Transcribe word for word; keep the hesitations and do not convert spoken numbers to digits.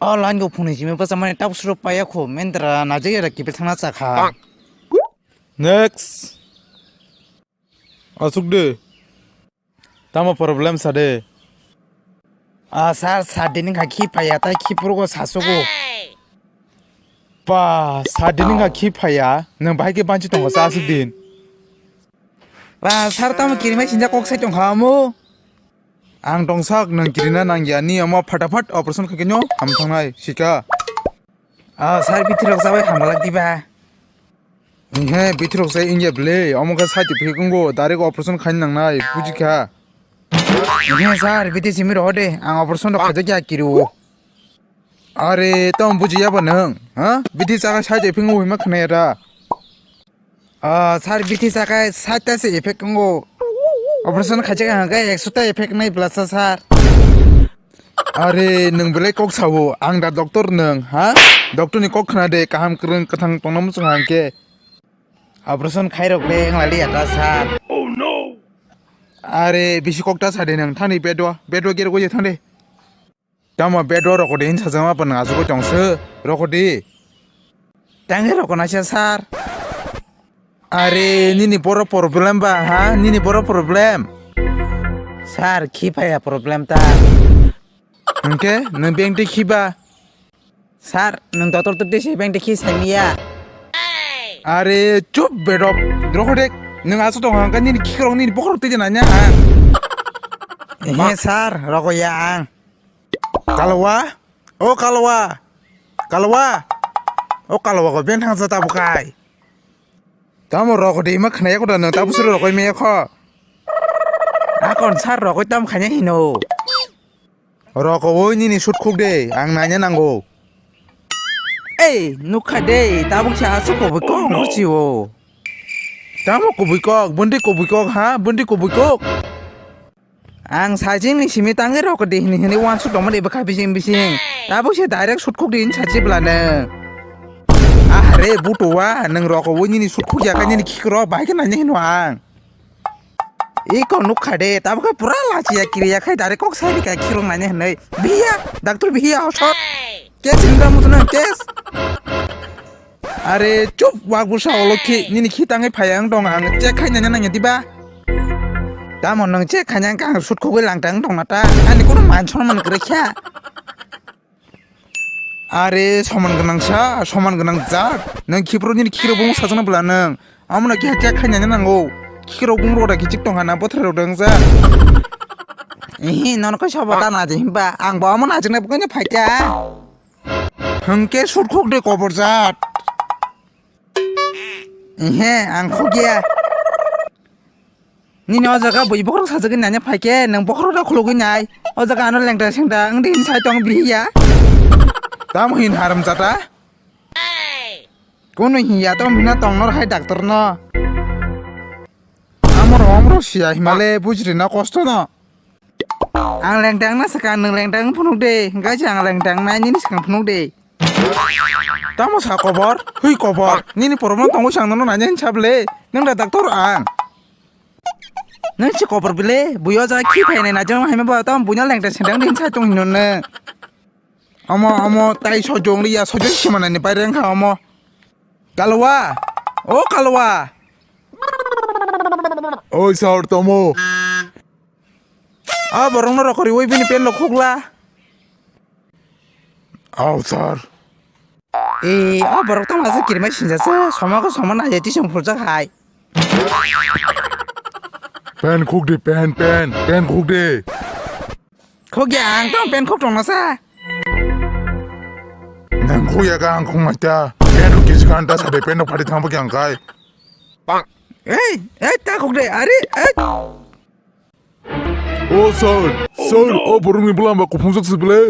O line go phone ni simi bwsa mani tabuk suru paya kho, mendra najak ya da kiphil thangna cha kha. Next. Asuk de. Tamo problem sa de? Ah, sir, sir, dini kha khi paya, tai khi purgo sa sugo. Pa, sir, dini kha khi paya, nang bahai khe banchi tongo sa asuk din. Pa, sir, tamo kirimai sinjak kok sai tong kha mo. Ang tongsak nang kirina nang ya ni omo phataphat operation khaikhe nyo ham thangnai sika. Ah, sir, bithi rok chabai hamlak diba? He, bithi rok chai ingya bwle, omo khe side effect wngo, direct operation khaina nangnai, buji kha. He, sir, bithi simi rw de, ang operation rok khaijak ya kiri o. Are, tamo buji ya ba nwng, ha? Bithi chakha side effect wngo hima khna ya da. Ah, sir, bithi chakha side ta se effect wngo. Operation khaijak hwnkhe ekso ta effect nai bwlasa, sir. Are, nwng belai kok sao, ang da doctor nwng, ha? Doctor ni kok khna de, kaham kwrwng kwthang tongna muchung hang khe. Operation khairok le wng lai liya ta, sir. Are, bisi kok ta sa de nwng, thani bed o, bed o gere goi thang de. Tamo bed o rokodi hin sajama pa nwng asugoi tong se, rokodi. Tangwi rokona se, sir. Are, nini boro problem ba, ha? Nini boro problem? Sir, khi phaiya problem ta? Hwnkhe, nwng beng twi khiba? Sir, nwng doctor twi twi se beng twi khi saimiya. Are, chup bedok, rokode, nwng aswk tong hwnkhe nini khikrok nini bokhorok twi nanya ha. He, sir, rogo ya ang. Kalwa? O Kalwa? Kalwa? O Kalwa ko beng thangsa ta bukai. Tamo rokode ima khnaya koda no, tabu suru rokoi meya kho. Akon sir rokoi tam khanya hino. Rokowoi nini sut khuk de, ang naina nango. Ei, nukha de, tabuk se aswk kubui kok ngorchi o. Tamo kubui kok, bundi kubui kok ha, bundi kubui kok. Ang sajing ni simi tangwi rokodi hini hini wansuk tongmani bwkha bising bising. Tabuk se direct sut khuk di hini sachi bwlano. Ah re butuwa, nwng rokowoi nini sut khuk ya kha nini khikrok bahai khe naina hino ang. Iko nukha de, tabuk khe pura lachiya kiriya khai direct kok sai rikha khikrok naina hinwi. Bihiya, doctor bihiya hosot. Case hinwi da muchunang case. Are chup wak bwsa olo khi nini khi tangwi phai ang dong ang check khai nanya nanya diba? Tamo nwng check khai nang kha ang sut khugwi lang tang dong na ta ani kuno man sonman kwrwi kha. Are soman gwnang sa soman gwnang jat nwng khipro nini khiro bung sajana bwla nwng amo no khe check khai nanya nango khiro bung rok da kichik tong hana bothor rok dang ja. Ihi nono koi sobo ta naji himba ang bo amo najik na bukanya phai kha. Hwnkhe sut khuk de kobor jat. Ehe, ang khuk ya. Nini o jaga bui bokhorok sajagwi nanya phai khe, nwng bokhorok da khulugwi nai. O jaga ano lengta sengta wng di hini sai tong bihiya. Tamo hin haram jata? Kunu hiya tong bina tong nor hai doctor no. Amor omro siya himale bujri na kosto no. Ang lengtang na sakha, nwng lengtang phunuk de, hingkha se ang lengtang nai nini sakha phunuk de. Tamo sa kobor? Hui kobor? Nini problem tongo se ang nono naina hinsa bwle? Nwng da doctor ang. Nwng se kobor bwle? Bui o jaga khi phainai na jeng haima ba tamo buino lengtang sengtang de hinsa tong hino nwng. Omo, omo, tai sojong liya, sojong simanani pai rengkha omo. Kalwa! O Kalwa! Oi sir, tomo. A borokno rokoriwi bini pen rok khukla. Aw sir. E, a borok tamo asa kirima sinjasa, somako somana aja tisong phuljak hai. Pen khuk di, pen, pen, pen khuk di. Khuk ya, ang tong pen khuk tong nasa. Nang khuk ya ka ang khuk mai ta. Pen rok kisi kan ta sade pen rok phari thang bagi ang kai. Ei, ei, ta khuk de, ari, ei. O sir, sir, o borok ni bulam ba kuphung sak sibile.